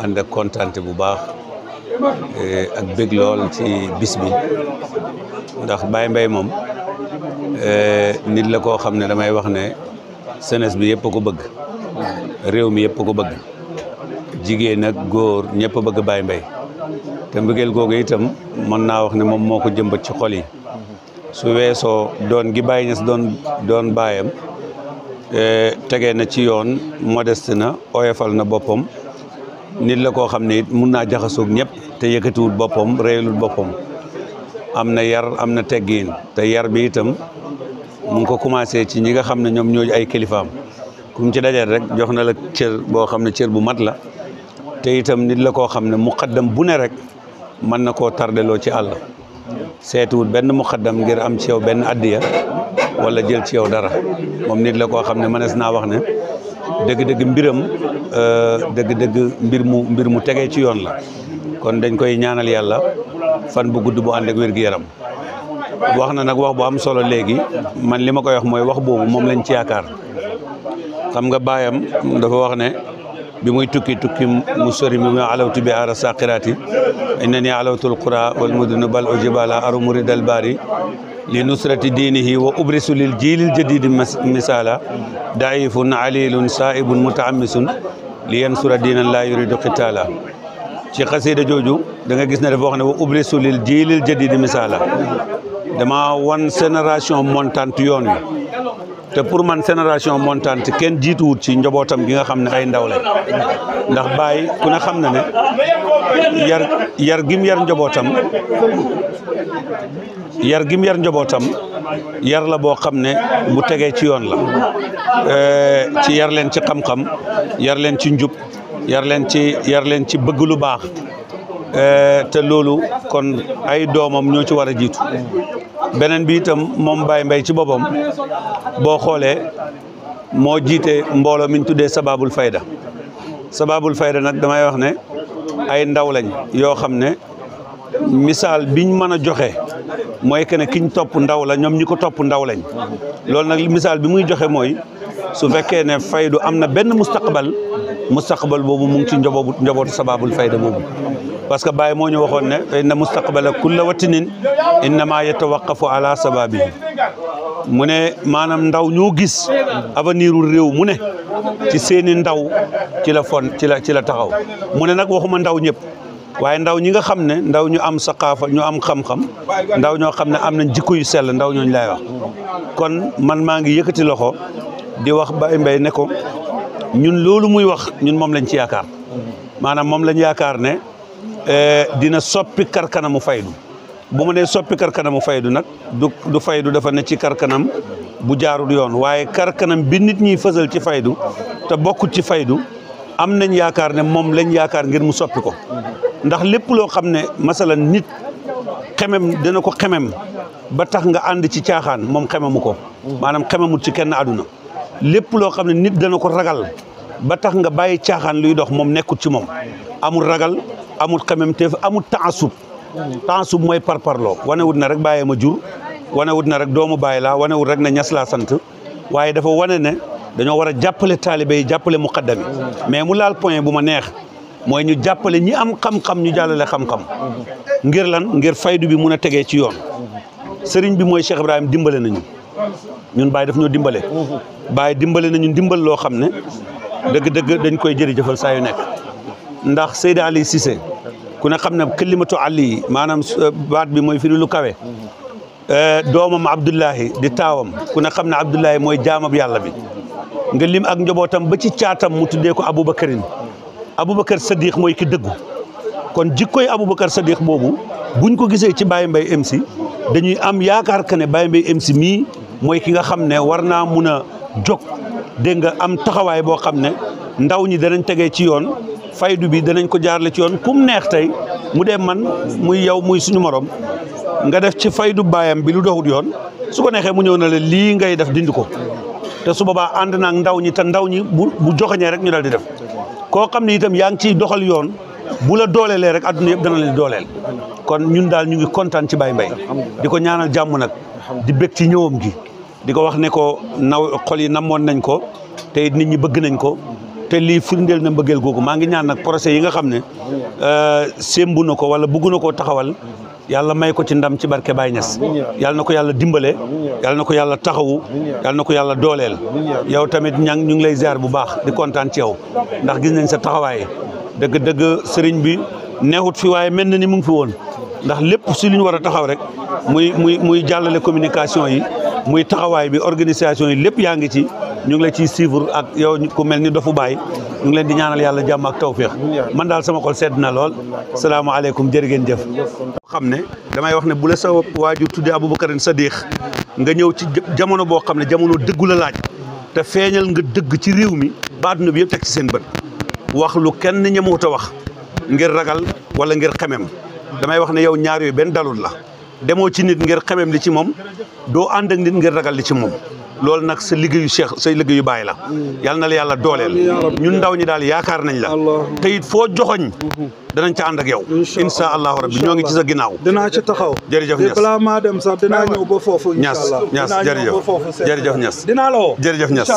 ànd ak kontaante bu baax ak bëgg lool ci bis bi ndax Baye Mbaye moom nit la koo xam ne damay wax ne jeunesse bi yëpp a ko bëgg réew mi yëpp a ko bëgg jigéen ak góor ñëpp a bëgg Baye Mbaye te mbëggeel googu itam mën naa wax ne moom moo ko jëmbat ci xol yi su weesoo doon gi Baye Niass doon baayam tegee na ci yoon modeste na oyofal na boppam nit la koo xam ne it mun naa jaxasoog ñëpp te yëkkatiwul boppam réyalul boppam am na yar am na teggiin te yar bi itam mu ngi ko commencé ci ñi nga xam ne ñoom ñooy ay kilifaam kum ci dajal rek jox na la cër boo xam ne cër bu mat la te itam nit la koo xam ne muqaddam bu ne rek mën na koo tardeloo ci àll seetuwul benn muqaddam ngir am ci yow benn addiya wala jël ci yow dara moom nit la koo xam ne mënees naa wax ne dëgg-dëgg mbiram dëgg-dëgg mbir mu tegee ci yoon la kon dañ koy ñaanal yàlla fan bu gudd bu ànd ak wér-gu-yaram wax na nag wax bu am solo léegi man li ma koy wax mooy wax boobu moom lañ ci yaakaar xam nga baayam dafa wax ne bi muy tukki mu sori mi mu alawtu bi ara saqiraati innani alawtul qura wal muduna bal ujibala aru muridal bari li nusrati diinihi wa ubrisu lil jiilil jadidi misala daifun alilun saibun mutaammisun li yansura diinan la yuridu qitala ci xasida jooju da nga gis ne dafa wax ne wa ubrisu lil jiilil jadidi misala dama wan génération montante yoon wi te pour man génération montante kenn jiituwut ci njabootam gi nga xam ne ay ndaw lañ ndax Baye ku ne xam na ne yar gim yar njabootam yar la boo xam ne bu tegee ci yoon la ci yar leen ci xam-xam yar leen ci njub yar leen ci bëgg lu baax te loolu kon ay doomam ñoo ci war a jiitu beneen bi itam moom Baye Mbaye ci boppam boo xoolee moo jiite mbooloo mi ñu tuddee sababul fayda nag damay wax ne ay ndaw lañ yoo xam ne misaal biñ mën a joxe mooy que ne kiñ topp ndaw la ñoom ñi ko topp ndaw lañ loolu nag misaal bi muy joxe mooy su fekkee ne faydu am na benn mustaqbal boobu mu ngi ci njabootu sababul fayda boobu parce que Baye moo ñu waxoon ne fa inna mustaqbala kulla watinin innama yatawaqqafu ala sababihi mu ne maanaam ndaw ñoo gis avenir u réew mu ne ci seeni ndaw ci la taxaw mu ne nag waxuma ndaw ñëpp waaye ndaw ñi nga xam ne ndaw ñu am saqaafa ñu am xam-xam ndaw ñoo xam ne am nañ jikko yu sell ndaw ñooñu lay wax kon man maa ngi yëkkati loxo di wax Baye Mbaye ne ko ñun loolu muy wax ñun moom lañ ci yaakaar maanaam moom lañ yaakaar ne dina soppi karkanamu faydu bu ma nee soppi karkanamu faydu nag du faydu dafa ne ci karkanam bu jaarul yoon waaye karkanam bi nit ñi fësal ci faydu te bokkut ci faydu am nañ yaakaar ne moom lañ yaakaar ngir mu soppi ko ndax lépp loo xam ne masalan nit dina ko xemem ba tax nga ànd ci caaxaan moom xememu ko maanaam xememut ci kenn àdduna lépp loo xam ne nit dana ko ragal ba tax nga bàyyi caaxaan luy dox moom nekkut ci moom amul ragal amul xememteef amul taasub mooy parparloo wanewut na rek bàyyee ma jur wanewut na rek doomu bàyyi laa wanewut rek ne ñas laa sant waaye dafa wane ne dañoo war a jàppale taalibe yi jàppale muqaddam yi mais mu laal point bu ma neex mooy ñu jàppale ñi am xam-xam ñu jàllale xam-xam ngir lan ngir faydu bi mun a tegee ci yoon sëriñ bi mooy Cheikh Ibrahim dimbale nañu ñun Baye daf ñoo dimbale Baye dimbale nañu dimbal loo xam ne dëgg-dëgg dañ koy jërëjëfal saa yu nekk ndax Seydi Ali Cissé ku ne xam ne kalimatu Ali maanaam baat bi mooy firi lu kawe doomam Abdullahi di taawam ku ne xam ne Abdullahi mooy jaamab yàlla bi nga lim ak njabootam ba ci caatam mu tuddee ko Aboubacar Sadiq mooy ki dëggu kon jikkoy Aboubacar Sadiq boobu buñ ko gisee ci Baye Mbaye MC dañuy am yaakaar que ne Baye Mbaye MC mii mooy ki nga xam ne war naa mun a jóg dégg nga am taxawaay boo xam ne ndaw ñi danañ tegee ci yoon faydu bi danañ ko jaarale ci yoon kum neex tey mu dee man muy yow muy suñu morom nga def ci faydu baayam bi lu doxut yoon su ko neexee mu ñëw na la lii ngay def dindi ko te su boobaa ànd naag ndaw ñi te ndaw ñi bu joxañee rek ñu dal di def koo xam ne itam yaa ngi ciy doxal yoon bu la dooleelee rek adduna yëpp dana leen dooleel kon ñun daal ñu ngi kontaan ci Baye Mbaye di ko ñaanal jàmm nag di bég ci ñëwam gi di ko wax ne ko xol yi namoon nañ ko te nit ñi bëgg nañ ko te lii firndeel na mbëggeel googu maa ngi ñaan nag procès yi nga xam ne sémbu na ko wala bëgg na koo taxawal yàlla may ko ci ndam ci barke Baye Niass yàlla na ko yàlla dimbale yàlla na ko yàlla taxawu yàlla na ko yàlla dooleel yow tamit ñang ñu ngi lay ziar bu baax di kontaan ci yow ndax gis nañ sa taxawaay dëgg sëriñ bi neexut fi waaye mel na ni mu ngi fi woon ndax lépp si lu ñu war a taxaw rek muy jàllale communication yi muy taxawaay bi organisation yi lépp yaa ngi ci ñu ngi la ciy suivre ak yow ku mel ni Dofu Baye ñu ngi leen di ñaanal yàlla jàmm ak tawféex man daal sama xol sedd na lool salaamaaleykum jërë ngeen jëf. xam ne damay wax ne bu la sa waajur tuddee Aboubacarin Sadiq nga ñëw ci jamono boo xam ne jamono dëggu la laaj te feeñal nga dëgg ci réew mi ba àdduna bi yëpp teg ci seen bët wax lu kenn ñemewut a wax ngir ragal wala ngir xemem damay wax ne yow ñaar yooyu benn dalul la demoo ci nit ngir xemem li ci moom doo ànd ak nit ngir ragal li ci moom loolu nag sa liggéeyu Cheikh say liggéeyu Baye la yal na la yàlla dooleel ñun ndaw ñi daal yaakaar nañ la te it foo joxoñ danañ ca ànd ak yow insha allahu rabbi ñoo ngi ci sa ginnaaw dinaa ci taxaw jërëjëf Niass balaa maa dem sax dinaa ñëw ba foofu Niass jërëjëf Niass dinaa la woo jërëjëf Niass